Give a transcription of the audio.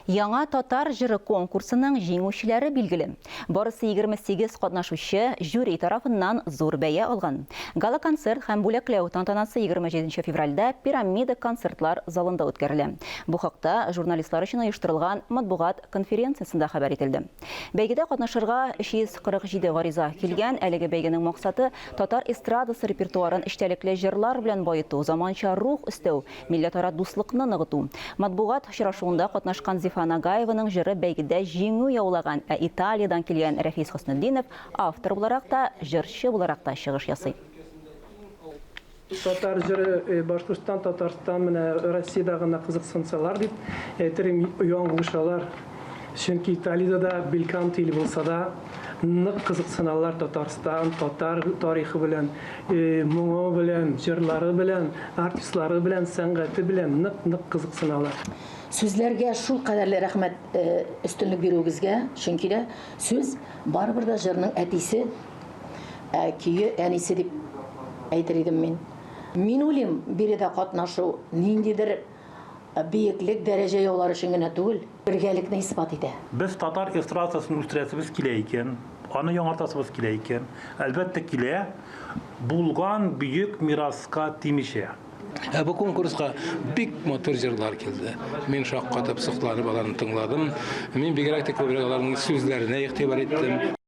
Яңа татар җыры конкурсының җиңүчеләре билгеле. Барысы 28 катнашучы жюри тарафыннан зур бәя алган. Гала-концерт һәм бүләкләү тантанасы 27 нче февральдә Пирамида концертлар залында үткәрелә. Бу хакта журналистлар өчен оештырылган матбугат конференциясендә хәбәр ителде. Бәйгедә катнашырга 347 гариза килгән. Әлеге бәйгенең максаты, татар эстрадасы репертуарын эчтәлекле җырлар белән баету, заманча рух өстәү, Милләтара дуслыкны ныгыту. Матбугат очрашуында катнашкан Зифа Нагаеваның җыры бәйгедә җиңү яулаган, ә Италиядән килгән Рәфис Хөснетдинов автор буларак та, җырчы буларак та чыгыш ясый. Татар җыры Башкортстан, Татарстан, менә Россиядә гына кызыксынсалар дип әйтер идем, яңлышалар. Чөнки Италиядә дә бельканто иле булса да, нык кызыксыналар Татарстан, татар тарихы белән, моңы белән, җырлары белән, артистлары белән, сәнгате белән нык-нык кызыксыналар. Сүзләргә шул кадәрле рәхмәт өстенлек бирүегезгә, чөнки дә сүз барыбер дә җырның әтисе, ә көе әнисе дип әйтер идем мин. Мин уйлыйм, биредә катнашу ниндидер Биеклек, дәрәҗә яулар өчен генә түгел, бергәлекне исбат итә. Без татар эстрадасын үстерәсебез килә икән, аны яңартасыбыз килә икән, әлбәттә, килә, булган бөек мираска тимичә. Ә бу конкурска бик матур җырлар килде. Мин шаккатып, сокланып аларны тыңладым. Мин бигрәк тә күбрәк аларның сүзләренә игътибар иттем.